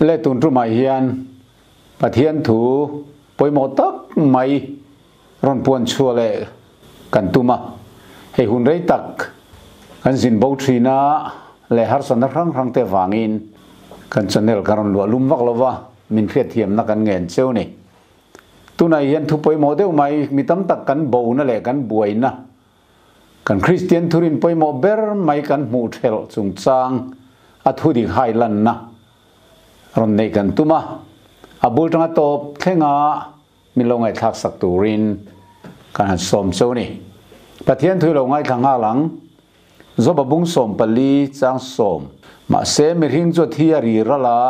Le tun tumah hian Pathian thu pawimawh tak mai rawn puan chhuah leh kan tum a, hei hun rei tak kan zin bo thin a leh harsatna hrang hrang te vangin kan channel ka rawn luah lum vak lo va, min hriatthiamna kan ngen cheu ni. Tunah hian thu pawimawh deuh mai mi tam tak kan bona leh kan buaina, kan Kristian thurin pawimawh ber mai kan hmuh thelh chungchang a thudik hai lanna rawn neih kan tum a, a bul tanga tawp thlenga min lo ngaihthlak sak turin kan han sawm cheu ni. Pathian thui lo ngaithla nghal ang. Joba bung 14 chang 10. Mahse mihring chu a thi a ri ral a,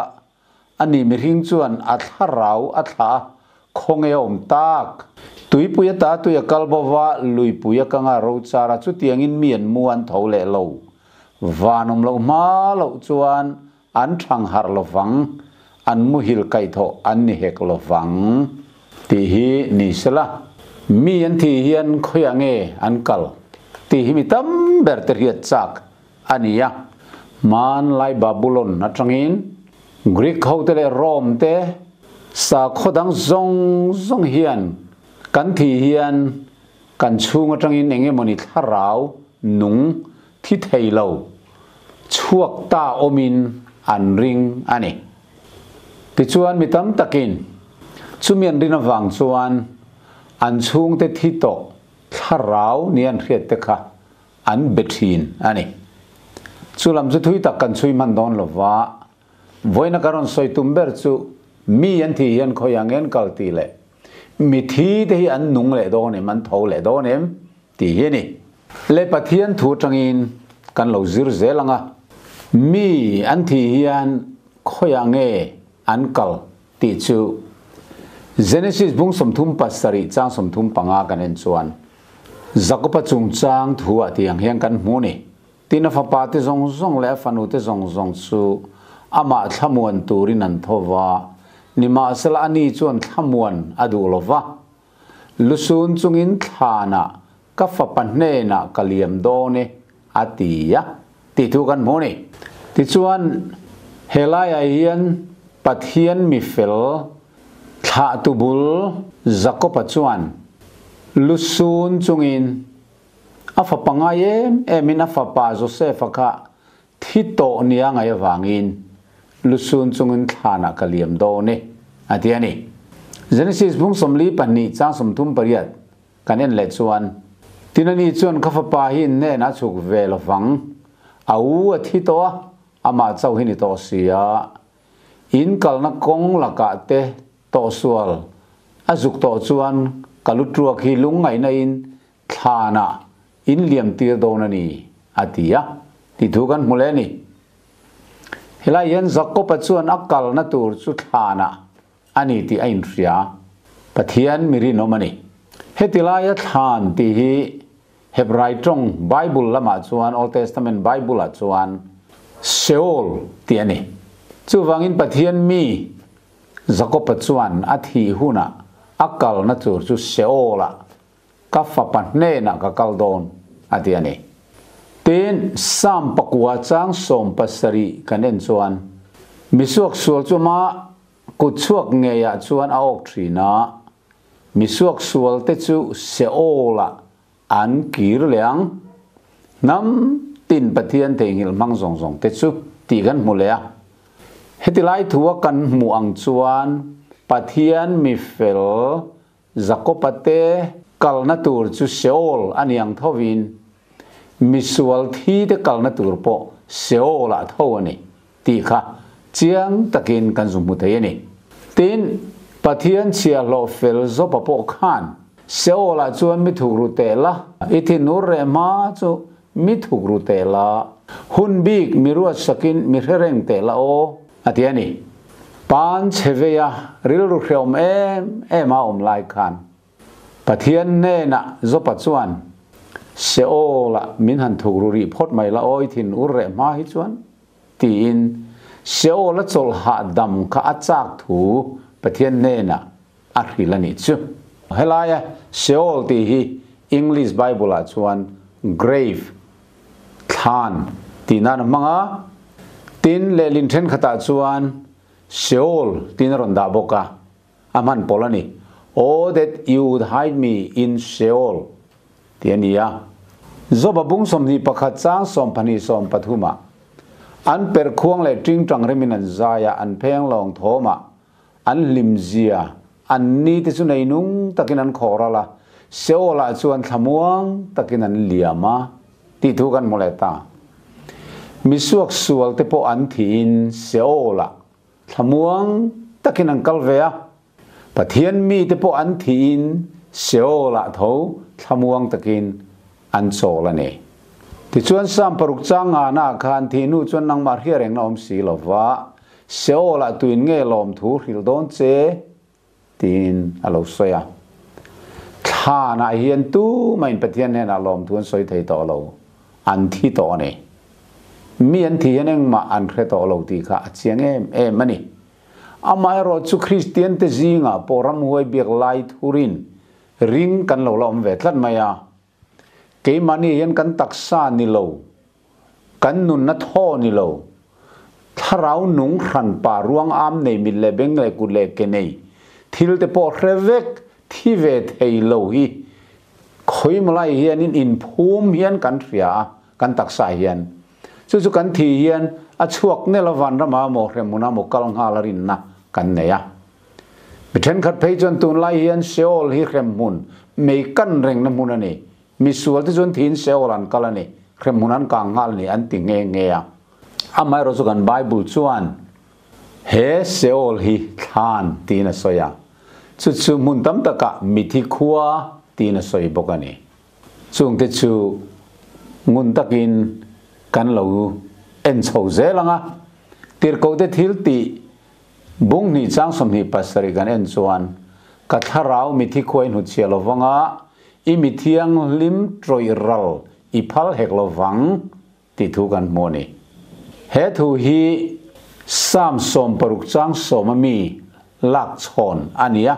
Ani mihring chuan a thlarau a thlah a, khawnge a awm tak? Tuipui ata tui a kal bo va, luipui a kang a ro char a, chutiangin mi an mu an tho leh lo. Van awm loh hma loh chuan an thang harh lo vang, an muhil kaihthawh an ni hek lo vang tih hi ni sela, mi an thih hian khawiah nge an kal tih hi mi tam ber te hriat chak a ni a. Hmanlai Babulon atangin Greek hote leh Rome te sakhaw dang zawng zawng hian kan thih hian kan chhung atangin eng emawni thlarau nung thi thei lo chhuak ta awmin an ring a ni. Tichuan mi tam takin chumi an rin avang chuan an chhungte thi tawh thlarau ni an hriat te kha an be thin a ni. Chu lam chu thui tak kan chhui hman dawn lo va, vawiina ka rawn sawi tum ber chu mi an thih hian khawi ang en kal tih leh mi thi te hi an nung leh dawn em, an tho leh dawn em tih hi a ni. Le Pathian thu atangin kan lo zir zel ang a, mi an thih hian khawiah nge an kal tih chu Genesis bung 37 chang 35 kan en chuan Jakob-a chungchang thu ah tiang hian kan hmu ni. Tin a fapa te zawng zawng leh a fanu te zawng zawng chu amah thlamuan turin an tho va, nimahsela ani chuan thlamuan a duh lo va. Lusun chungin thlanah ka fapa hnenah ka liam dawn e a ti a tih thu kan hmu ni. Tichuan helaiah hian Pathian mi fel Thlahtu bul Jakob-a chuan lusun chungin a fapa ngai em emin a fapa Joseph-a kha thi tawh nia ngaih avangin lusun chungin thlanah ka liam dawn e, a ti a ni. Genesis bung 42 chang 38 kan en leh chuan, Tin ani chuan ka fapa hi hnenah chhuk ve lovang, a u a thi tawh a, amah chauh hi ni tawh si a, In kalna kawng lakah te tawhsual a zuk tawh chuan ka lu tuak hi lungngaihna in thlanah in liam tir dawn a ni, a ti a, tih thu kan hmu leh a ni. Helai hian Jakob-a chuan a kalna tur chu thlanah a ni tih a inhria. Pathian mi rinawm a ni. Heti laia thlan tih hi Hebrai tawng Bible lamah chuan, Old Testament Bible-ah chuan Sheol tih a ni. Chuvangin Pathian mi Jakob-a chuan a thih hunah a kalna tur chu Sheol-ah ka fapa hnenah ka kal dawn a ti a ni. Tin, Psalm pakua chang 70 kan en chuan, Misuak sual chu ama kut chhuak ngeiah chuan a awk thin a, Misuak sualte chu Sheol-ah an kir leh ang. Hnam tin Pathian theihnghilh hmang zawng zawng te chu tih kan hmu leh a. Heti lai thua kan hmuh ang chuan Pathian mi fel Jakob-a te kalna tur chu Sheol a ni ang thovin misual thi te kalna tur pawh Sheol-ah tho a ni tih kha chiang takin kan zu hmu thei a ni. Tin, Pathian chhiahhlawh fel Job-a pawh khan Sheol-ah chuan mi thuk ru teh la, i thinur reh hma chu mi thuk ru teh la, hun bik mi ruat sakin mi hre reng teh la aw, a ti a ni. Pan chhe veia rilru hreawm em em a awm lai khan Pathian hnenah Job-a chuan, Sheol-ah min han thuk ru rih phawt mai la aw, i thin ur reh hma hi chuan, tiin Sheol-a chawlh hahdam kha a chak thu Pathian hnenah a hrilh a nih chu. Helaia Sheol tih hi English Bible-ah chuan grave, thlan, tih nan a hmang a, tin lehlin thenkhatah chuan Sheol tiin a rawn dah bawk a, a hman pawlh a ni. Oh that you would hide me in Sheol tih a ni a. Joba bung 21 chang 12 13 ah an perhkhuang leh tingtang remin an zai a, an pheng lawng thawm ah an hlim zia an ni te chu nei nung takin an khawh ral a, Sheol ah chuan thlamuang takin an liam a tih thu kan hmu leh ta. Misuak sual te pawh an thihin Sheol ah Thlamuang takin an kal ve a, Pathian mite pawh an thihin Sheol-ah tho thlamuang takin an chawl a ni. Tichuan Psalm paruk chang ngana khan thih hnu chuan nangmah hria rengna awm si lo va, Sheol-ah tuin nge lawmthu hrilh dawn che? tiin a lo sawi a. Thlanah hian tumahin Pathian hnenah lawmthu an sawi thei tawh lo, an thi tawh a ni. Mi an thi hian engmah an hre tawh lo tih kha a chiang em em a ni. Amaherawh chu Kristiante zingah pawh ramhuai biak lai thurin ring kan lo la awm ve tlat mai a. Keimahni hian kan taksa ni lo, kan nunna thaw ni lo, thlarau nung hran pa ruang am nei mit leh beng leh kut leh ke nei thil te pawh hre vek thi ve thei lo hi khawimalai hianin inphum hian kan hria a, kan taksa hian. Chu chu kan thi hian a chhuak nel a vanrama maw hremhmuna maw kal nghal a rinna kan nei a. Mi thenkhat phei chuan tunlai hian Sheol hi hremhmun mei kan rengna hmun a ni. Misual te chuan thiin Sheol an kal a ni, hremhmun an kang nghal a ni an ti nghe nghe a. Amaherawh chu kan Bible chuan he Sheol hi thlan tiin a sawi a, chu chu hmun tam takah mithi khua tiin a sawi bawk a ni. Chungte chu ngun takin kan lo en chho zel ang a, tirhkohte thil tih Bung hnih chang 27 kan en chuan, Ka thlarau mithi khuai hnutchhiah lo vanga i mi thianghlim tawih ral i phal hek lo vang tih thu kan hmu a ni. He thu hi Psalm 60 chang 10 a mi lak chhawn a ni a,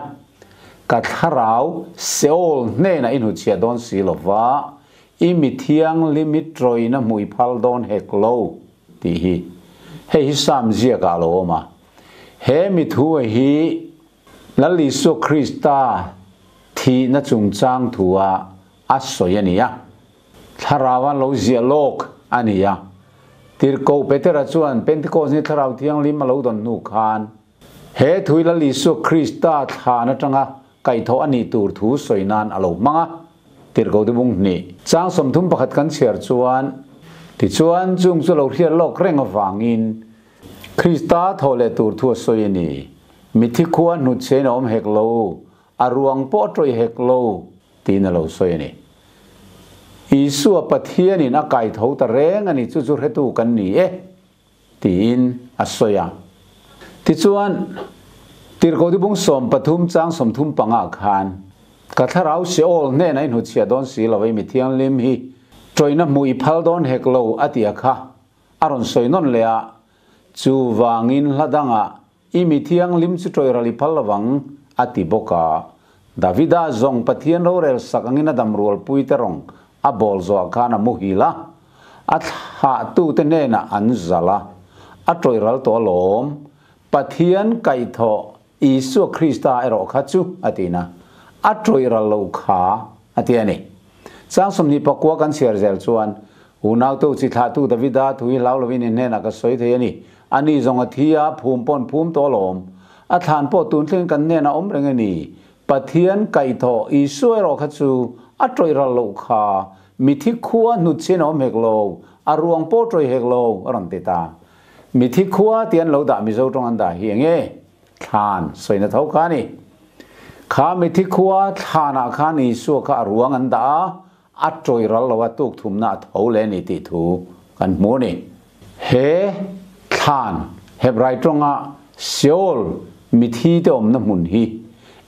Ka thlarau Seol hnenah i hnutchhiah dawn si lo va, i mi thianghlim i tawihna hmuh i phal dawn hek lo. Tih hi hei hi Psalm ziakah a lo awm a. He mi thu hi Lal Isua Krista thihna chungchang thua a sawi a ni a. Thlarau an lo ziah lawk a ni a. Tirhkoh Petera chuan Pentecost ni Thlarau Thianghlim a lo dawn hnu khan he thui Lal Isua Krista thlan atanga kaihthawh a nih tur thu sawi nan a lo hmang a. Tirhkoh te bung hnih. Chang 31 kan chhiar chuan, Tichuan, chung chu lo hriat lawk reng avangin Krista thawh leh tur thu a sawi a ni. Mithi khua hnutchhein a awm hek lo, a ruang pawh a tawih hek lo, tiin a lo sawi a ni. Isua Pathianin a kaitho ta reng a ni, chu chu hretu kan ni e. Tiin a sawi a. Tichuan, Tirhkoh Dibung 13 chang 35 khan, Ka thlarau Sheol hnenah i hnutchhiah dawn si lo, i mi thianghlim hi tawihna hmuh i phal dawn hek lo, a ti a kha a rawn sawi nawn leh a. Chuvangin hla dangah I mi thianghlim chu tawih ral i phal lovang, a ti bawk a. Davida zawng Pathian rorel sak angin a dam rualpui te rawng a bawl zawhah khan a muhil a, a thlahtute hnenah an zal a, a tawih ral tawh alawm. Pathian kaihthawh Isua Krista erawh kha chu, a ti na, a tawih ral lo kha, a ti a ni. Chang 29 kan chhiar zel chuan, Unautu chi thlahtu Davida thu hi hlau lovin i hnenah ka sawi thei a ni. Ani zawng a thi a, phum paw'n phum tawh alawm. A thlan pawh tun thlengin kan hnenah awm reng a ni. Pathian kaihthawh Isua erawh kha chu a tawih ral loh kha, mithi khua hnutchhin a awm hek lo, a ruang pawh tawih hek lo, a rawn ti ta. Mithi khua tih an lo dah Mizo tawng an dah hi eng nge? Thlan sawina tho kha a ni. Kha mithi khua thlanah khan Isua kha a ruang an dah a, a tawih ral lo a tuk thumna a tho leh a ni tih thu kan hmu a ni. He thlan Hebrai tawnga Sheol mithi te awmna hmun hi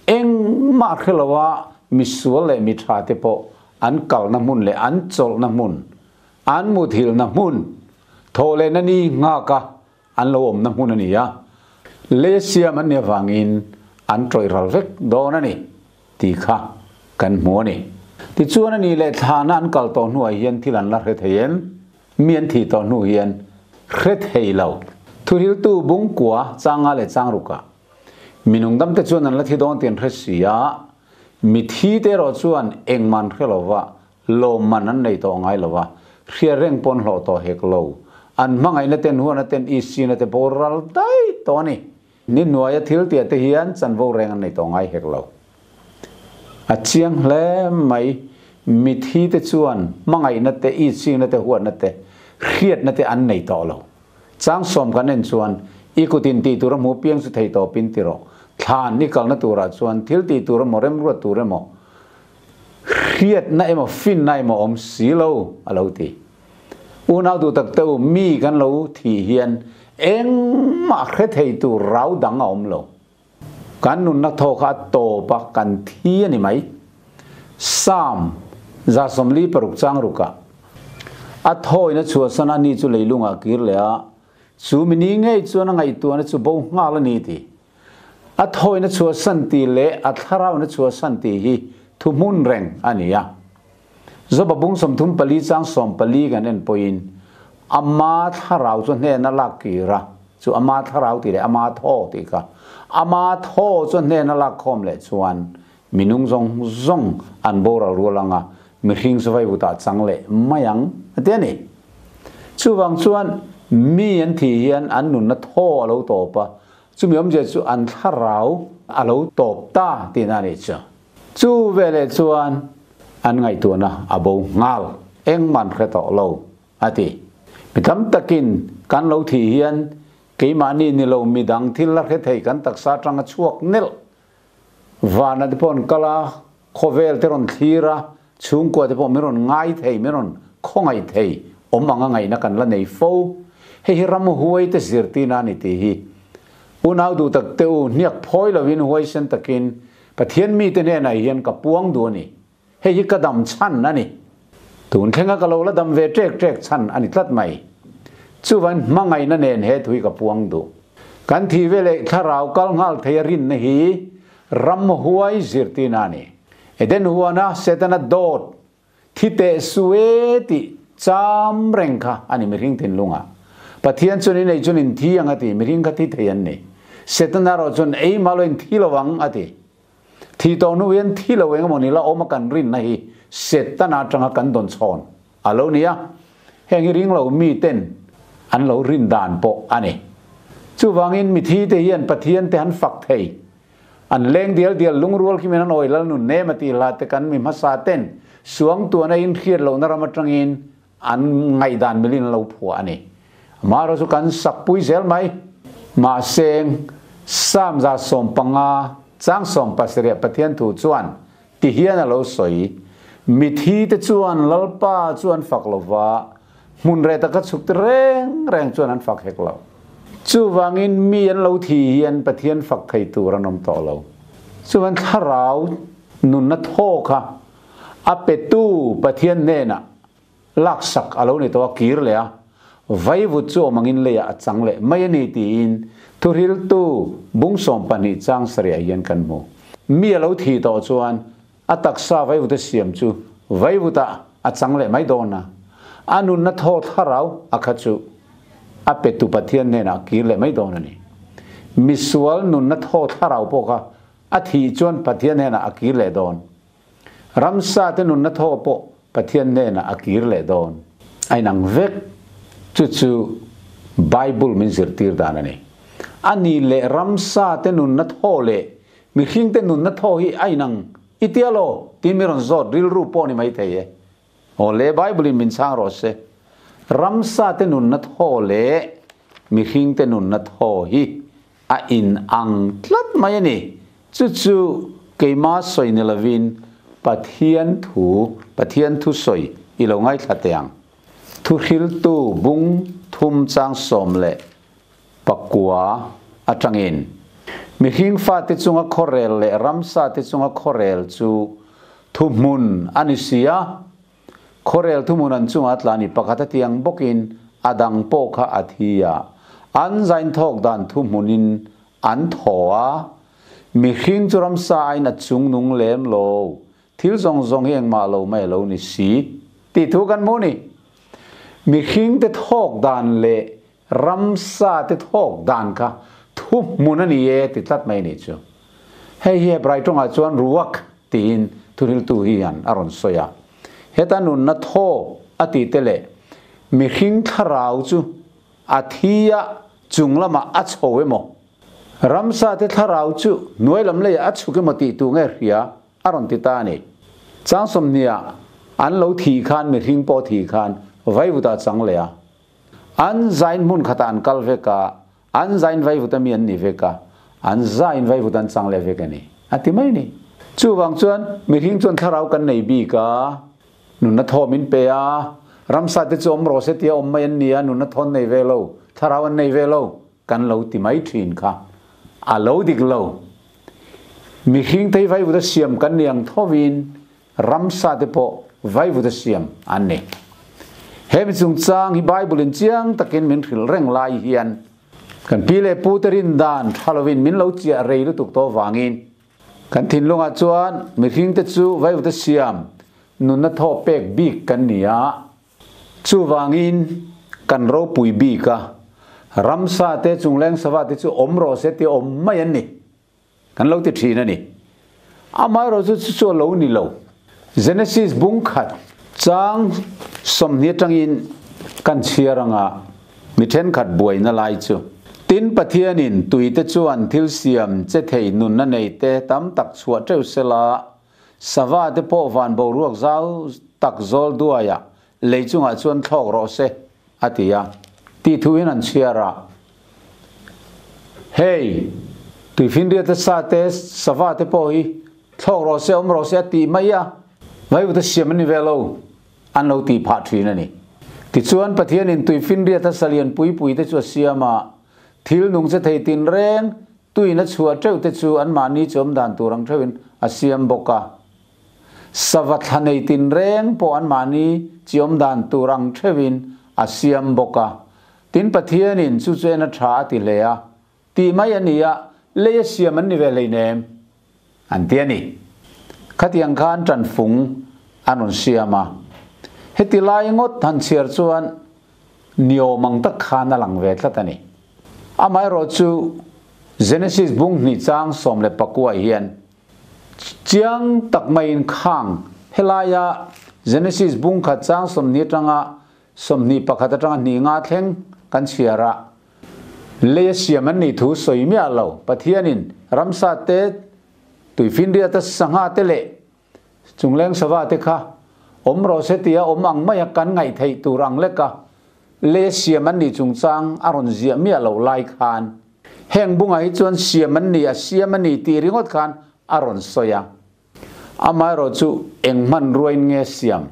engmah hre loa misual leh mitha te pawh an kalna hmun leh an chawlhna hmun, an muthilhna hmun, thawh lehna ni nghaka an lo awmna hmun a ni a, lei siam an nih avangin an tawih ral vek dawn a ni tih kha kan hmu a ni. Tichuan a nih leh thlana an kal tawh hnuah hian thil an la hre thei em? Mi an thih tawh hnu hian hre thei lo. Thuhriltu bung kua chang nga leh chang rukah minung damte chuan an la thi dawn tih an hre si a, mithi te erawh chuan engmah an hre lo va, lawmman an nei tawh ngai lo va, hria reng pawh an hlawh tawh hek lo. An hmangaihna ten huana ten isina te boral daih tawh a ni. Ni hnuaia thil tiah te hian chanvo reng an nei tawh ngai hek lo. A chiang hle mai, mithi te chuan hmangaihna te, isina te, huatna te, hriatna te an nei tawh lo. Chang sawm kan en chuan, I kut in tih tur a hmu piang chu thei tawpin ti rawh. Thlan i kalna turah chuan thil tih tur emaw remruat tur emaw, hriatna emaw finna emaw awm si lo, a lo ti. Unau duh tak te u, mi kan lo thih hian engmah hre thei tur rau dang a awm lo. Kan nunna thaw kha a tawp a, kan thi a ni mai. Psalm 46 chang rukah, A thawina chhuahsan a ni chu leilungah kir leh a, chu mi ni ngei chuan a ngaihtuahna chu bo nghal a ni ti. A thawina chhuahsan tih leh a thlarauna chhuahsan tih hi thuhmun reng a ni a. Joba bung 34 chang 14 kan en pawhin ama thlarau chu hnen a lak kir a, chu ama thlarau tih leh ama thaw tih kha ama thaw chu hnen a lak khawm leh chuan minung zawng zawng an boral rual anga mihring chu vaivutah chang leh mai ang a ti a ni. Chuvang chuan mi an thih hian an nunna thaw a lo tawp a, chumi awmzia chu an thlarau a lo tawp ta tihna a nih chu. Chu veleh chuan an ngaihtuahna a bo nghal, engmah an hre tawh lo, a ti. Mi tam takin kan lo thih hian keimahni ni lo midang thil la hre thei kan taksa atanga chhuak nelh. Vana te pawh an kal a, khawvel te rawn thlir a, chhungkua te pawh min rawn ngai thei, min rawn khawngaih thei awm anga ngaihna kan la nei fo. Hei hi ramhuai te zirtirna a ni tih hi. Unau duh tak te u, hniak phawi lovin huaisen takin Pathian mite hnenah hian ka puang duh a ni. Hei hi ka dam chhan a ni. Tun thlenga ka lo la dam ve ṭek ṭek chhan a ni tlat mai. Chuvain hmangaihna nen he thu hi ka puang duh. Kan thih veleh thlarau kal nghal thei a rinna hi ramhuai zirtirna a ni. Eden huana Setana dawt Thi teh su e tih cham reng kha a ni mihring thinlungah. Pathian chuan in ei chuan in thi ang a ti, mihring kha thi thei an ni. Setana erawh chuan ei mah lo in thi lo ang a ti. Thi tawh hnu hian thi lo eng emaw ni la awm a kan rinna hi Setana atanga kan dawn chhawn a lo ni a. Heng hi ring lo mi ten an lo rin dan pawh a ni. Chuvangin mithi te hian Pathian te han fak thei. An leng dial dial lungrual khi min an awi lal nun nem a tih hla te kan mi hmasa ten suangtuahna in hriat lohna ram atangin an ngaihdan milin an lo phuah a ni. Amaherawhchu chu kan sak pui zel mai. Mahse, Psalm 115 chang 17 Pathian thu chuan ti hian a lo sawi, Mithi te chuan Lalpa chu an fak lo va, hmun reh taka chhuk te reng reng chuan an fak hek lo. Chuvangin mi an lo thi hian Pathian fak thei tur an awm tawh lo. Chuvan thlarau nunna thaw kha a petu Pathian hnenah laksak a lo ni tawh a, kir leh a, vaivut chu awm angin leiah a chang leh mai a ni tiin thuhriltu bung 12 chang sarih hian kan hmu. Mi a lo thih tawh chuan a taksa vaivut a siam chu vaivutah a chang leh mai dawn a, a nunna thaw thlarau a kha chu a petu Pathian hnenah kir leh mai dawn a ni. Misual nunna thaw thlarau pawh kha a thih chuan Pathian hnenah a kir leh dawn. Ramsa te nunna thaw pawh Pathian hnenah a kir leh dawn. A inang vek. Chu chu Bible min zirtir dan a ni. A ni leh ramsa te nunna thaw leh mihring te nunna thaw hi a inang i tia law? Tiin mi rawn zawt rilru pawh ni mai thei e. Aw le, Bible in min chhang rawh se. Ramsa te nunna thaw leh mihring te nunna thaw hi a inang tlat mai a ni. Chu chu keima sawi ni lovin Pathian thu, Pathian thu sawi i lo ngaithla teh ang. Thuhriltu bung thum chang 19 atangin, Mihring fate chunga khawrel leh ramsa te chunga khawrel chu thuhmun a ni si a, Khawrel thuhmun an chunga tla ni pakhat a tiang bawkin a dang pawh kha a thi a, an zain thawk dan thuhmunin an thaw a, mihring chu ramsa aiin a chung nung lem lo, thil zawng zawng hi engmah lo mai a lo ni si tih thu kan hmu ni. Mihring te thawk dan leh Ramsa te thawk dan kha thuhmun a ni e ti tlat mai nih chu. Hei hi Hebrai tawngah chuan ruach tiin thuhriltu hian a rawn sawi a. Heta nunna thaw a ti te leh mihring thlarau chu a thi a chung lamah a chho emaw, ramsa te thlarau chu hnuai lam leiah a chhuk emaw tih tu nge hria a rawn ti ta a ni. Chang sawmhniah an lo thih khan mihring pawh thih khan vaivutah a chang leh a. An zain hmun khatah an kal vek a, an zain vaivut ami an ni vek a, an zain vaivut an chang leh vek a ni, a ti mai a ni. Chuvang chuan mihring chuan thlarau kan nei bik a, nunna thaw min pe a, ramsa te chu awm rawh se tia awm mai an ni a, nunna thaw an nei ve lo, thlarau an nei ve lo, kan lo ti mai thin kha a lo dik lo. Mihring te hi vaivut a siam kan ni ang thovin Ramsa te pawh vaivut a siam an ni. He mi chungchang hi Bible in chiang takin min hrilh reng lai hian kan pi leh pu te rin dan tha lovin min lo chiah rei lutuk tawh vangin kan thinlungah chuan mihring te chu vaivut a siam nunna thaw pek bik kan ni a, chuvangin kan ropui bik a, ramsa te chungleng sava te chu awm rawh se tia awm mai an ni. Kan lo ti thin a ni. Amaherawh chu chu chu a lo ni lo. Genesis bung khat chang 20 atangin kan chhiar anga mi thenkhat buaina lai chu. Tin, Pathianin tuite chuan thil siam che thei nunna neite tam tak chhuah teuh sela, sava te pawh van boruak zau tak zawl duaiah lei chungah chuan thlawk rawh se, a ti a. Tih thuin an chhiar a. Hei, tuifinriat a sa te, sava te pawh hi thlawk rawh se, awm rawh se a tih mai a, vaivut a siam a ni ve lo, an lo tih phah thin a ni. Tichuan, Pathianin tuifinriat a salian pui pui te chu a siam a, thil nung che thei tinreng tuin a chhuah teuh te chu anmahni chu awm dan tur ang theuhin a siam bawk a. Sava thla nei tinreng pawh anmahni chi awm dan tur ang theuhin a siam bawk a. Tin Pathianin chu chu en a tha a ti hle a, tih mai a ni a, lei a siam an ni ve hleinem an ti a ni. Khatiang khan tanfung an rawn siam a, heti lai ngawt han chhiar chuan niawm ang tak khan a lang ve tlat a ni. Amaherawh chu Genesis bung hnih chang 19 hian chiang tak maiin khang helaia Genesis bung khat chang 20 atanga 21 atanga hnih nga thleng kan chhiar a, lei a siam an nih thu sawi miah lo. Pathianin ramsa te, tuifinriat a sangha te leh chungleng sava te kha awm rawh se tia awm ang maia kan ngaih theih tur ang leka lei a siam an nih chungchang a rawn ziah miah loh lai khan heng bungah hi chuan siam an ni a siam a ni tih ringawt khan a rawn sawi a. Amaherawh chu eng hmanruain nge siam,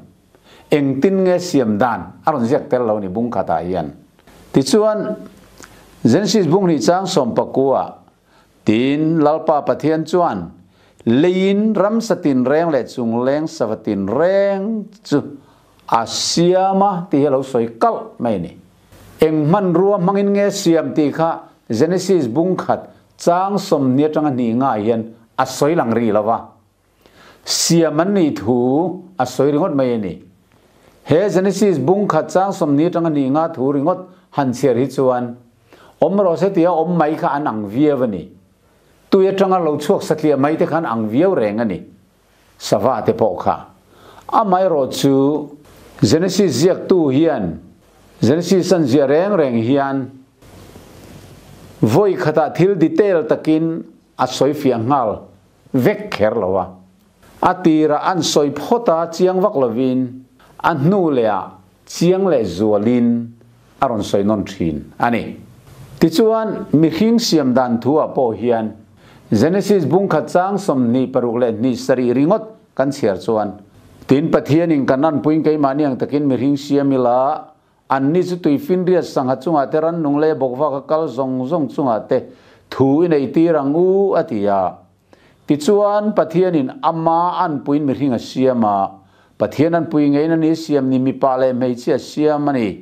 engtin nge siam dan a rawn ziak tel lo ni bung khatah hian. Tichuan, Genesis bung hnih chang 19 Tin, Lalpa Pathian chuan leiin ramsa tinreng leh chungleng sava tinreng chu a siam a tih hi a lo sawi kalh mai a ni. Eng hmanrua hmangin nge siam tih kha Genesis bung khat Chang 20 atanga hnih ngah hian a sawi lang rih lo va, siam an nih thu a sawi ringawt mai a ni. He Genesis bung khat chang 20 atanga hnih ngah thu ringawt han chhiar hi chuan awm rawh se tia awm mai kha an ang viau a ni. Tui atanga lo chhuak satliah mai te khan ang viau reng a ni. Sava te pawh kha. Amaherawh chu Genesis ziaktu hian Genesis an ziah reng reng hian vawi khatah thil detail takin a sawi fiah nghal vek kher lo a. A tirah an sawi phawt a chiang vak lovin a hnu lehah chiang leh zualin a rawn sawi nawn thin a ni. Tichuan, mihring siam dan thu-ah pawh hian Genesis bung khat chang 26 leh hnih sarih ringawt kan chhiar chuan, Tin, Pathianin kan anpuiin keimahni ang takin mihring siam ila, anni chu tuifinriat sangha chungah te rannung leh bawkvaka kal zawng zawng chungah te thu i neihtir ang u, a ti a. Tichuan, Pathianin ama anpuiin mihring a siam a, Pathian anpui ngeiin a ni siam ni mipa leh hmeichhia siam a ni.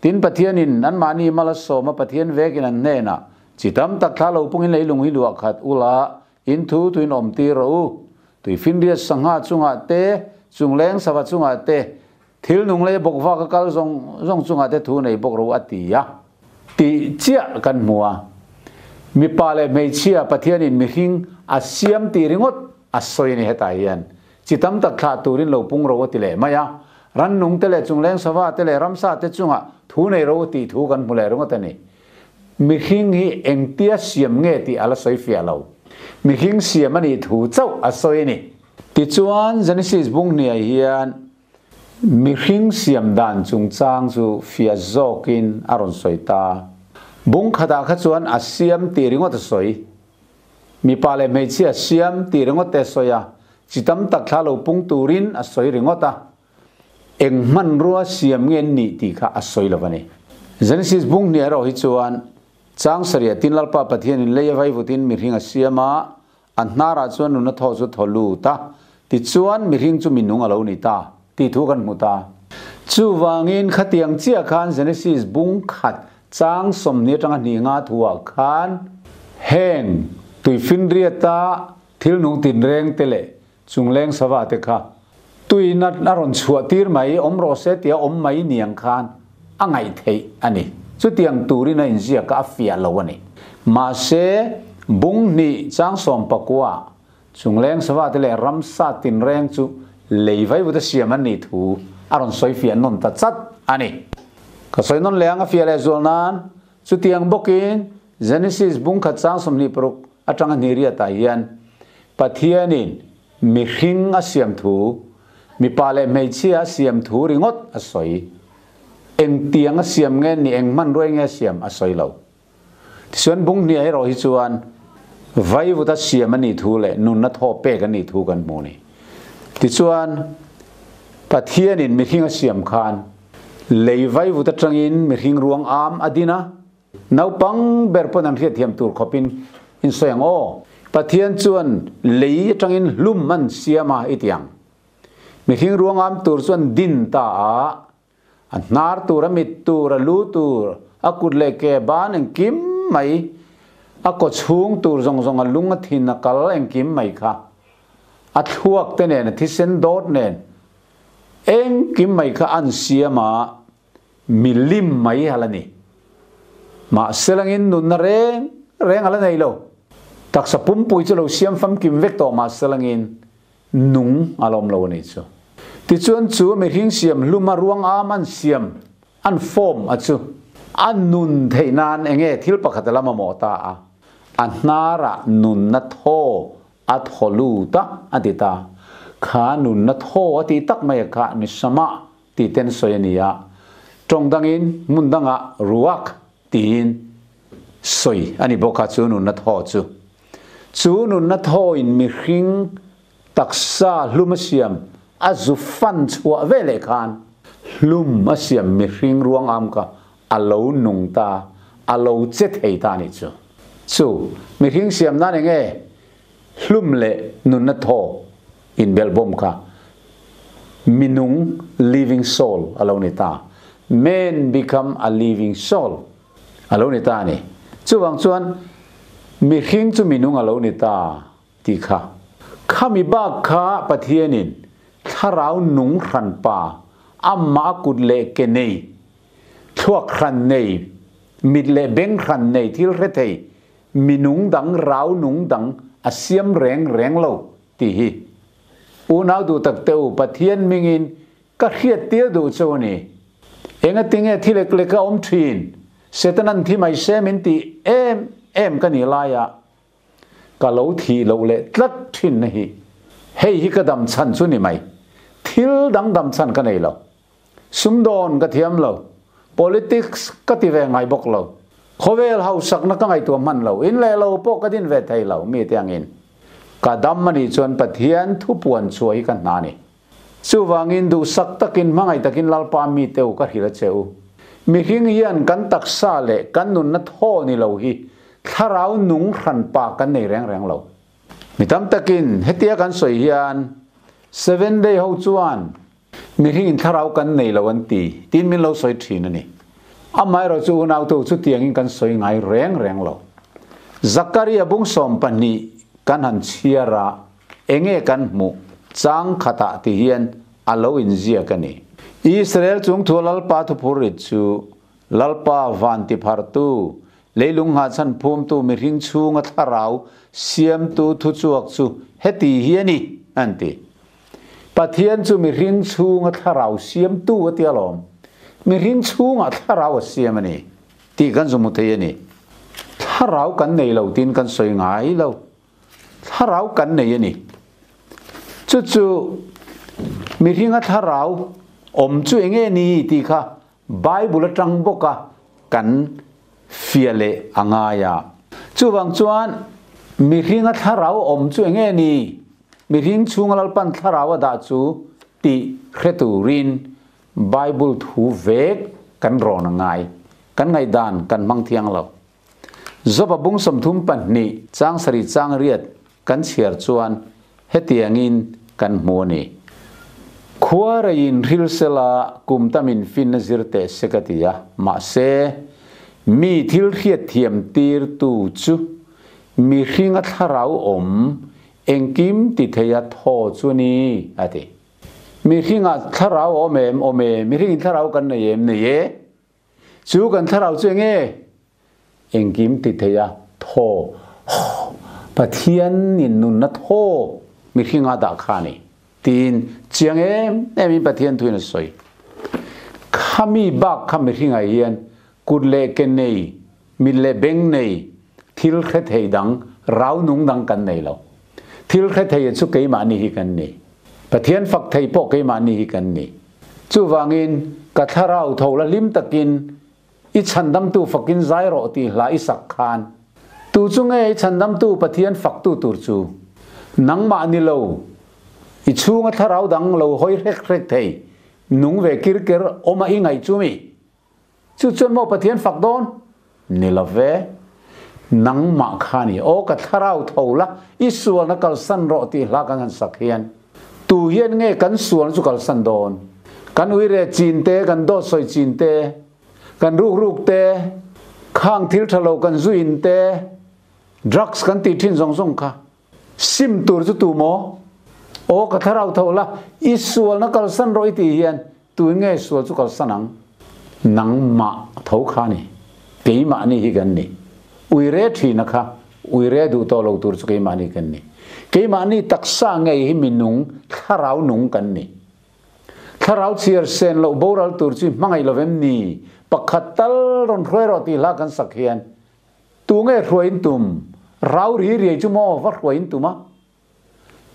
Tin, Pathianin anmahni mal a sawm a, Pathian vekin an hnenah, Chi tam tak thla lo pungin leilung hi luah khat ula, in thu tuin awm tir rawh u. Tuifinriat sangha chungah te, chungleng sava chungah te, thil nung leh bawkvak a kal zawng zawng chungah te thu nei bawk rawh u, a ti a. Tih chiah kan hmu a. Mipa leh hmeichhia Pathianin mihring a siam tih ringawt a sawi a ni hetah hian. Chi tam tak thlah turin lo pung ro a ti leh mai a. Rannung te leh chungleng sava te leh ramsa te chungah thu nei ro a tih thu kan hmu leh ringawt a ni. Mihring hi engtia siam nge tih a la sawi fiah lo. Mihring siam a nih thu chauh a sawi a ni. Tichuan Genesis bung hniai hian Mihring siam dan chungchang chu fiah zawkin a rawn sawi ta. Bung khatah kha chuan a siam tih ringawt a sawi. Mipa leh hmeichhia siam tih ringawt te a sawi a, chi tam tak thla lo pung turin a sawi ringawt a. Eng hmanrua siam nge an nih tih kha a sawi lo a ni. Genesis bung hnih erawh hi chuan chang sarih tin Lalpa Pathianin lei a vaivutin mihring a siam a, A hnarah chuan nuna thaw chu thaw lut a, tichuan mihring chu minung a lo ni ta tih thu kan hmu ta. Chuvangin khatiang chiah khan Genesis bung khat chang 20 atanga hnih nga thuah khan heng tuifinriata thil nung tinreng te leh chungleng sava te kha tuina a rawn chhuah tir mai awm rawh se tia awm mai niang khan a ngaih theih a ni. Chutiang turin a inziak a, a fiah lo a ni. Mahse, bung hnih chang 19 chungleng sava te leh ramsa tinreng chu lei vaivut a siam an nih thu a rawn sawi fiah nawn ta chat a ni. Ka sawi nawn leh ang a fiah leh zual nan, chutiang bawkin Genesis bung khat chang 26 atanga hnih riatah hian Pathianin Mihring a siam thu, mipa leh hmeichhia a siam thu ringawt a sawi. Engtiang a siam nge ni, eng hmanrua nge a siam a sawi lo. Tichuan bung hniah erawh hi chuan vaivut a siam a nih thu leh nunna thaw pek a nih thu kan hmu a ni. Tichuan Pathianin mihring a siam khan lei vaivut atangin mihring ruang am a din a, Naupang ber pawn an hriatthiam tur khawpin in sawi ang aw. Pathian chuan lei atangin hlum an siam a i ti ang. Mihring ruangam tur chuan din ta a, a hnar tur, a mit tur, a lu tur, a kut leh ke ban engkim mai, a kaw chhung tur zawng zawng, a lung, a thin, a kal engkim mai kha a thluak te nen, a thisen dawt nen engkim mai kha an siam a. Milim mai a la ni. Mahse langin nunna reng reng a la nei lo. Taksa pumpui chu lo siam famkim vek tawh mahse langin nung a la awm lo a nih chu. Tichuan chu mihring siam hluma ruang am an siam, an form a chu a nun theih nan enge thil pakhat a la mamawh ta a, a hnarah nunna thaw a thaw lut a, a ti ta. Kha nunna thaw a tih tak mai a kha ni samah tih ten sawi a ni a, tawng dangin hmun dangah ruak tiin sawi a ni bawk a, chu nunna thaw chu. Chu nunna thawin mihring taksa hlum a siam a zu fan chhuah ve leh khan hlum a siam mihring ruang am kha a lo nung ta, a lo che thei ta a nih chu. Chu mihring siam nan enge hlum leh nunna thaw inbelhbawm kha minung, living soul, a lo ni ta. Man become a living soul a lo ni ta a ni. Chuvang chuan mihring chu minung a lo ni ta tih kha. Khami bak kha Pathianin thlarau nung hranpa amah a kut leh ke nei, thluak hran nei, mit leh beng hran nei thil hre thei Minung dang rau nung dang a siam reng reng lo tih hi unau duh tak te u Pathian mingin ka hriat tir duh chu a ni. Engatinge thi lek lek a awm thin Satan an thi mai se min tih em em ka nih laia ka lo thih loh leh tlat thin na hi hei hi ka dam chhan chu ni mai thil dang dam chhan ka nei lo. Sumdawn ka thiam lo, politics ka ti ve ngai bawk lo, khawvel hausakna ka ngaihtuah hman lo, in leh lo pawh ka din ve thei lo, mite angin ka dam a nih chuan Pathian thupuan chhuah hi ka hna a ni. Chuvangin duhsak takin hmangaih takin Lalpa mite u ka hrilh a che u. Mihring hian kan taksa leh kan nunna thaw ni lo hi thlarau nung hranpa kan nei reng reng lo. Mi tam takin hetia kan sawi hian Seven Day ho chuan Mihringin thlarau kan nei lo an ti, tiin min lo sawi thin a ni. Amaherawh chu unautu chutiangin kan sawi ngai reng reng lo. Zakaria bung 12 kan han chhiar a, enge kan hmuh chang khatah ti hian a lo inziak a ni. Israel chungthua Lalpa thuphur rit chu. Lalpa van tiphartu, leilung nghahchhan phumtu mihring chhunga thlarau siamtu thuchhuak chu heti hi a ni, an ti. Pathian chu mihring chhunga thlarau siamtu a ti alawm. Mihring chhungah thlarau a siam a ni tih kan zu hmu thei a ni. Thlarau kan nei lo tiin kan sawi ngai lo. Thlarau kan nei a ni. Chu chu mihringa thlarau awm chu eng nge ni tih kha Bible atang bawka kan fiah leh a ngai a. Chuvang chuan mihringa thlarau awm chu eng nge ni? Mihring chhunga Lalpan thlarau a dah chu tih hre turin Bible thu vek kan rawn a ngai. Kan ngaihdan kan hmang thiang lo. Job-a bung 32 chang sarih chang riat kan chhiar chuan hetiangin kan hmu a ni. Khua reiin hril sela kum tamin finna zir teh se ka ti a, mahse, mi thil hriat thiam tirtu chu mihringa thlarau awm engkim ti theia thaw chu a ni, a ti. Mihringah thlarau a awm em? Awm e. Mihringin thlarau kan nei em? Nei e. Chu kan thlarau chu enge? Engkim ti thei a, thaw, haw, Pathian in nunna thaw mihringa dah kha a ni tiin chiang em em in Pathian thuin a sawi. Khami bak kha mihringah hian kut leh ke nei, mit leh beng nei, thil hre thei dang, rau nung dang kan nei lo. Thil hre thei chu keimahni hi kan ni. Pathian fak thei pawh keimahni hi kan ni. Chuvangin, ka thlarau tho la hlim takin i chhandamtu fakin zai rawh tih hla i sak khan, tu chu nge i chhandamtu Pathian faktu tur chu? Nangmah ni lo, i chhunga thlarau dang lo hawi hrek hrek thei, nung ve kir ker awma i ngaih chu mi? Chu chuan maw Pathian fak dawn? Ni lo ve. Nangmah kha ni. Aw ka thlarau tho la, i sualna kalsan rawh tih hla kan han sak hian tu hian nge kan sualna chu kalsan dawn? Kan uire chin te, kan dawt sawi chin te, kan rukruk te, khang thil tha lo kan zuin te, drugs kan tih thin zawng zawng kha sim tur chu tu maw? Aw ka thlarau tho la, i sualna kalsan rawh i tih hian Tun nge sual chu kalsan ang? Nangmah tho kha ni. Keimahni hi kan ni. Uire thina kha uire duh tawh lo tur chu keimahni kan ni. Keimahni taksa ngei hi minung, thlarau nung kan ni. Thlarau chhiar sen loh boral tur chu i hmangaih lo vem ni? Pakhat tal rawn hruai rawh tih hla kan sak hian tu nge hruaiin tum? Rau ri riai chu maw va hruaiin tum a?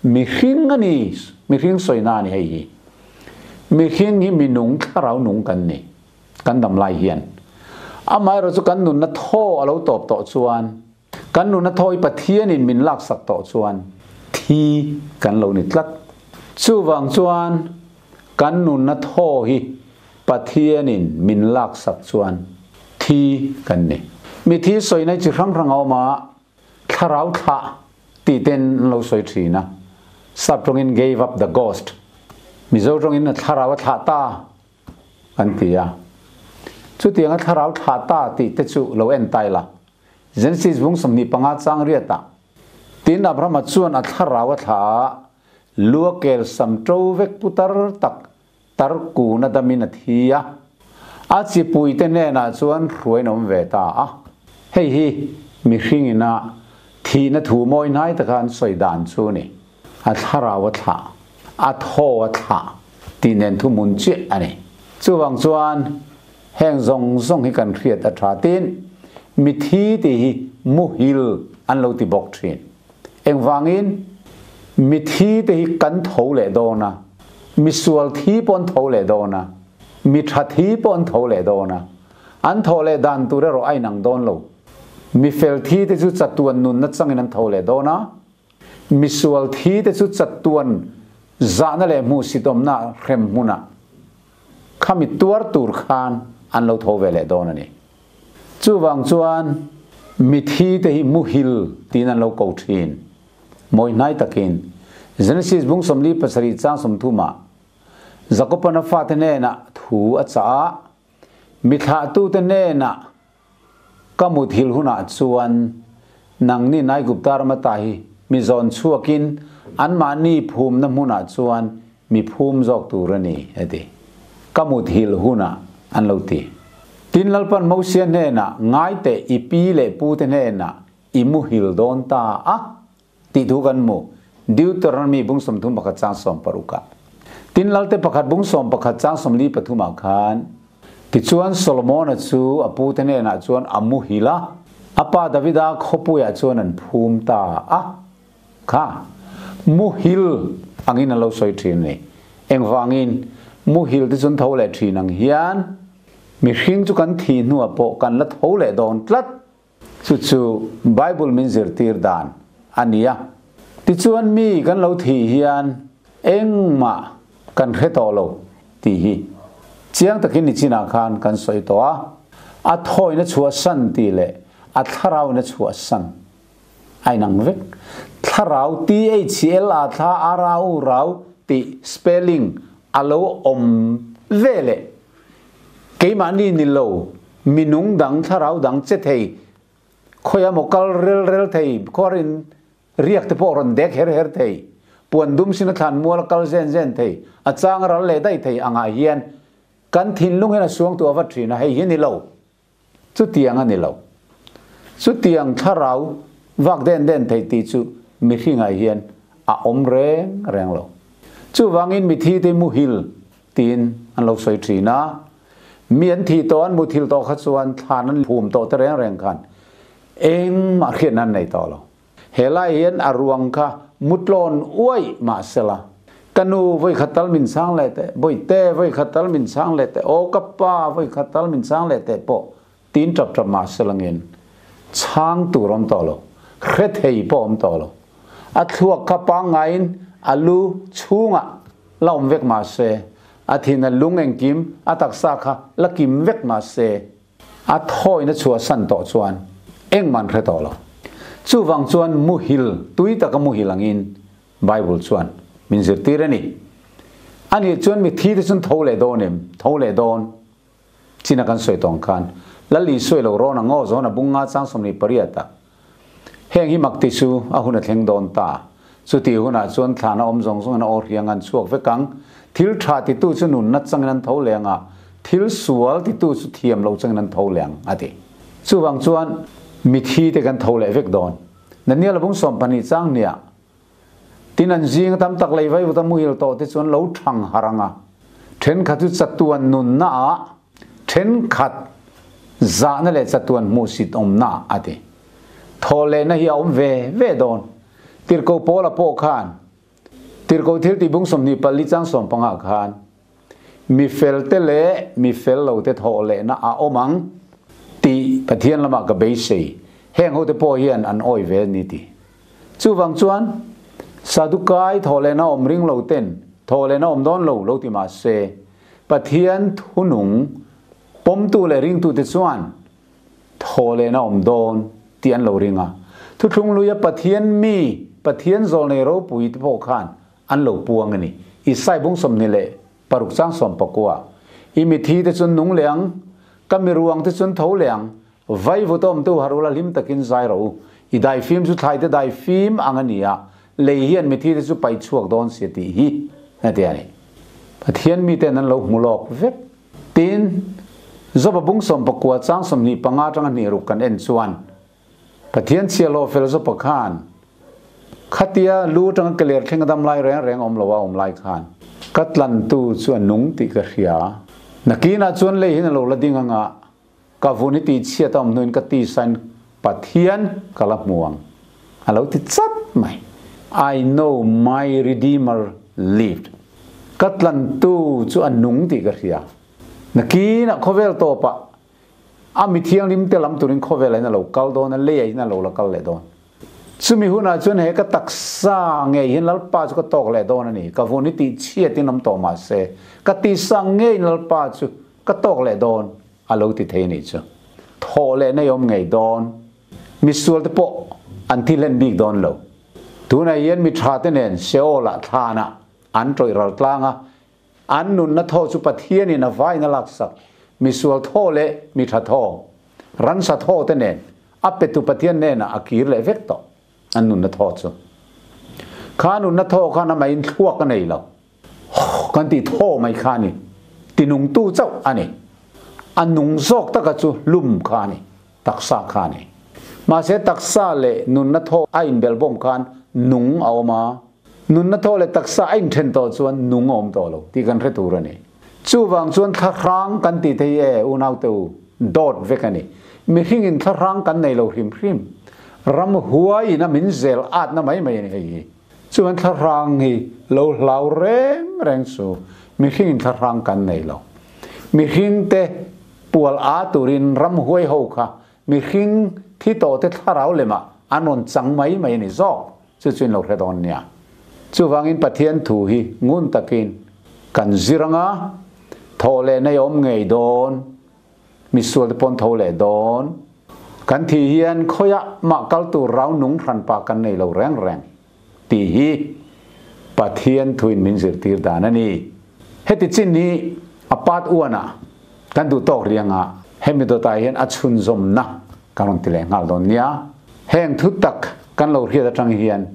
Mihring a ni, mihring sawina a ni hei hi. Mihring hi minung thlarau nung kan ni, kan dam lai hian. Amaherawh chu kan nunna thaw a lo tawp tawh chuan, kan nunna thaw hi Pathianin min laksak tawh chuan thi kan lo ni tlat. Chuvang chuan kan nunna thaw hi Pathianin min laksak chuan thi kan ni. Mithi sawina hi chi hrang hrang a awm a, Thlarau thlah tih ten an lo sawi thin a, sap tawngin gave up the ghost, Mizo tawngin a thlarau a thlah ta an ti a. Chutianga thlarau thlah ta tih te chu lo en tai la. Genesis bung 25 chang riatah, Tin Abrahama chuan a thlarau a thlah a, lua kel sam to vek putar tak tar kun a damin a thi a, a chipuite hnenah chuan hruain a awm ve ta a. Hei hi mihring ina thihna thu mawi hnai taka an sawi dan chu a ni. A thlarau a thlah, a thaw a thlah tih nen thuhmun chiah a ni. Chuvang chuan heng zawng zawng hi kan hriat a tha tin mithi tih hi muhil an lo ti bawk thin. Engvangin mithi te hi kan tho leh dawn a, misual thi pawh an tho leh dawn a, mi tha thi pawh an tho leh dawn a, an thawh leh dan tur erawh a inang dawn lo. Mi fel thi te chu chatuan nunna changin an tho leh dawn a, misual thi te chu chatuan zahna leh hmuhsitawmna hrem hmunah khami tuar tur khan an lo tho ve leh dawn a ni. Chuvang chuan mithi te hi muhil tiin an lo ko thin. Mawi hnai takin Genesis bung 47 chang 30 ah Jakoban a fate hnenah thu a chah a, Mithlahtute hnenah ka muthil hunah chuan nangni Aigupta rama ta hi mi zawn chhuakin anmahni phumna hmunah chuan mi phum zawk tur a ni, a ti. Ka muthil hunah an lo ti. Tin Lalpan Mosia hnenah, Ngai teh, i pi leh pute hnenah i muhil dawn ta a, tih thu kan hmu. Deuteronomy bung 31 chang 16 ah. Tin Lalte pakhat bung 11 chang 43 ah khan, Tichuan Solomona chu a pute hnenah chuan a muhil a, a pa Davida khawpuiah chuan an phum ta a. Kha muhil angin an lo sawi thin a ni. Engvangin muhil te chuan tho leh thin ang hian mihring chu kan thih hnuah pawh kan la tho leh dawn tlat. Chu chu Bible min zirtir dan a ni a. Tichuan mi kan lo thih hian engmah kan hre tawh lo tih hi chiang takin nichinah khan kan sawi tawh a. A thawina chhuahsan tih leh a thlarauna chhuahsan A inang vek. Thlarau, THL a thla a rau rau tih spelling a lo awm ve leh. Keimahni ni lo, minung dang thlarau dang che thei, khawi emaw kal rel rel thei, khuarin riak te pawh rawn dek her her thei, puan dum sin a thlan mual a kal zen zen thei, a chang a ral leh daih thei angah hian kan thinlung hian a suangtuah vat thin a, hei hi ni lo. Chutiang a ni lo. Chutiang thlarau vak den den thei tih chu mihringah hian a awm reng reng lo. Chuvangin mithi te muhil tiin an lo sawi thin a, mi an thih tawh an muthil tawh kha chuan thlan an phum tawh te reng reng khan engmah hriatna an nei tawh lo. Helai hian a ruang kha mutlawn uaih mah sela, Ka nu voi khat tal min chhang leh teh, Bawihte voi khat tal min chhang leh teh, Aw ka pa voi khat tal min chhang leh teh pawh tin tap tap mah selangin chhang tur awm tawh lo, hre thei pawh awm tawh lo. A thluak kha pangngaiin a lu chhungah la awm vek mah se, a thin a lung engkim a taksa kha la kim vek mah se, A thawina chhuahsan tawh chuan engmah an hre tawh lo. Chuvang chuan muhil, tui taka muhil angin Bible chuan min zirtir a ni. Ani chuan mithi te chuan tho leh dawn em? Tho leh dawn. China kan sawi tawng khan Lal Isua i lo rawn ang aw, Johana bung nga chang 28 ah. Heng hi mak ti chu a hun a thleng dawn ta. Chuti hunah chuan thlana awm zawng zawngin a aw hriang an chhuak vek ang. Thil tha titu chu nunna changin an tho leng a, thil sual titu chu thiam lo changin an tho leng, a ti. Chuvang chuan mithi te kan tho leh vek dawn. Daniel a bung 12 chang hniah tin an zing tam tak lei vai vuta muhil tawh te chuan lo thang har ang a. Thenkhat chu chatuan nunna ah Thenkhat zahna leh chatuan hmuhsit awmna a ti. Thawhlehna hi a awm ve ve dawn. Tirhkoh Paula pawh khan Tirhkoh thil tih bung 24 chang 15 khan mi felte leh mi fel lote thawhlehna a awm ang tih Pathian lamah ka beisei. Heng hote pawh hian an awi ve a ni ti. Chuvang chuan Sadukai thawhlehna awm ring lo ten thawhlehna awm dawn lo lo ti mah se, Pathian thunung pawmtu leh ringtute chuan thawhlehna awm dawn tih an lo ring a. Thuthlung luia Pathian mi, Pathian zawlnei ropui te pawh khan an lo puang a ni. Isai bung 26 chang 19, I mithi te chuan nung leh ang, ka miruang te chuan tho leh ang, vai vutawmtu harula hlim takin zai rawh u. I daifim chu thlaite daifim ang a ni a, lei hian mithi te chu paih chhuak dawn si a tih hi a ti a ni. Pathian miten an lo hmu lawk vek. Tin, Joba bung 19 chang 25 atanga hnih ruk kan en chuan, Pathian chhia hlawh fel Joba khan khatia lu atanga ke ler thleng a dam lai reng reng awm lo a awm lai khan, Ka tlantu chu a nung tih ka hria. Nakinah chuan lei hian a lo la ding anga, Ka vun hi tihchhiat a awm hnuin ka tisain Pathian ka la hmu ang, a lo ti chat mai. I know my Redeemer lived. Ka tlantu chu a nung tih ka hria. Nakinah khawvel tawpah a mi thianghlim te lam turin khawvelah in a lo kal dawn a, leiah in a lo la kal leh dawn. Chumi hunah chuan he ka taksa ngei hian Lalpa chu ka tawk leh dawn a ni. Ka vun hi tihchhiat in awm tawh mah se, ka tisa ngeiin Lalpa chu ka tawk leh dawn a lo ti thei a nih chu. Thawh leh nei awm ngei dawn. Misual te pawh an thi hlen bik dawn lo. Tunah hian mi tha te nen Sheol-ah thlanah an tawih ral tlang a, an nunna thaw chu Pathianin a vain a laksak. Misual thaw leh mi tha thaw, ransa thaw te nen a petu Pathian hnenah a kir leh vek tawh an nunna thaw chu. Kha nunna thaw khan amahin thluak a nei lo. Kan tih thaw mai kha a ni. Tinungtu chauh a ni. A nung zawk taka chu hlum kha a ni, taksa kha a ni. Mahse taksa leh nunna thaw a inbelhbawm khan nung a awm a, nunna thaw leh taksa a inthen tawh chuan nung a awm tawh lo tih kan hre tur a ni. Chuvang chuan thlahrang kan tih thei e unaute u, dawt vek a ni. Mihringin thlahrang kan nei lo hrim hrim. Ramhuaiin a min zel atna mai mai a ni hei hi. Chuan thlahrang hi lo hlau reng reng chu mihringin thlahrang kan nei lo. Mihringte pual a turin ramhuai ho kha mihring thi tawhte thlarau lemah an rawn chang mai mai a ni zawk. Chu chu in lo hre dawn nia. Chuvangin Pathian thu hi ngun takin kan zir anga thawh leh nei awm ngei dawn. Misual te pawn tho leh dawn. Kan thih hian khawiah mah kal tur rau nung hranpa kan nei lo reng reng tih hi Pathian thuin min zirtir dan a ni. Heti chin hi a part one ah kan duh tawk riang a, hemi dawtah hian a chhunzawmna kan rawn ti leh nghal dawn nia. Heng thu tak kan lo hriat atang hian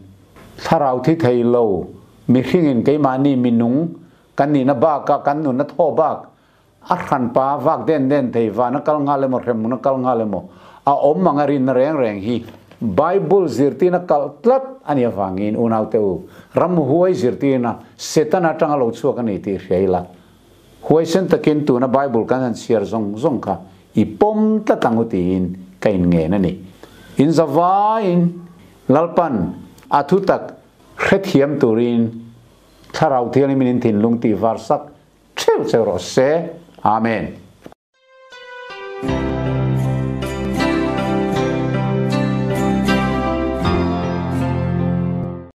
thlarau thi thei lo mihringin keimahni minung kan nihna bakah kan nunna thaw bak A hranpa vak den den thei, van a kal nghal emaw, hremhmun a kal nghal emaw, a awm ang a rinna reng reng hi Bible zirtirna kalh tlat a nih avangin unaute u, ramhuai zirtirna Setana atanga lo chhuak a ni tih hria ila, huaisen takin tuna Bible kan han chhiar zawng zawng kha i pawm tlat ang u tiin ka inngen a ni. In zavaiin Lalpan a thutak hrethiam turin Thlarau Thianghlimin in thinlung tih varsak Theuh cheu rawh se. Amen.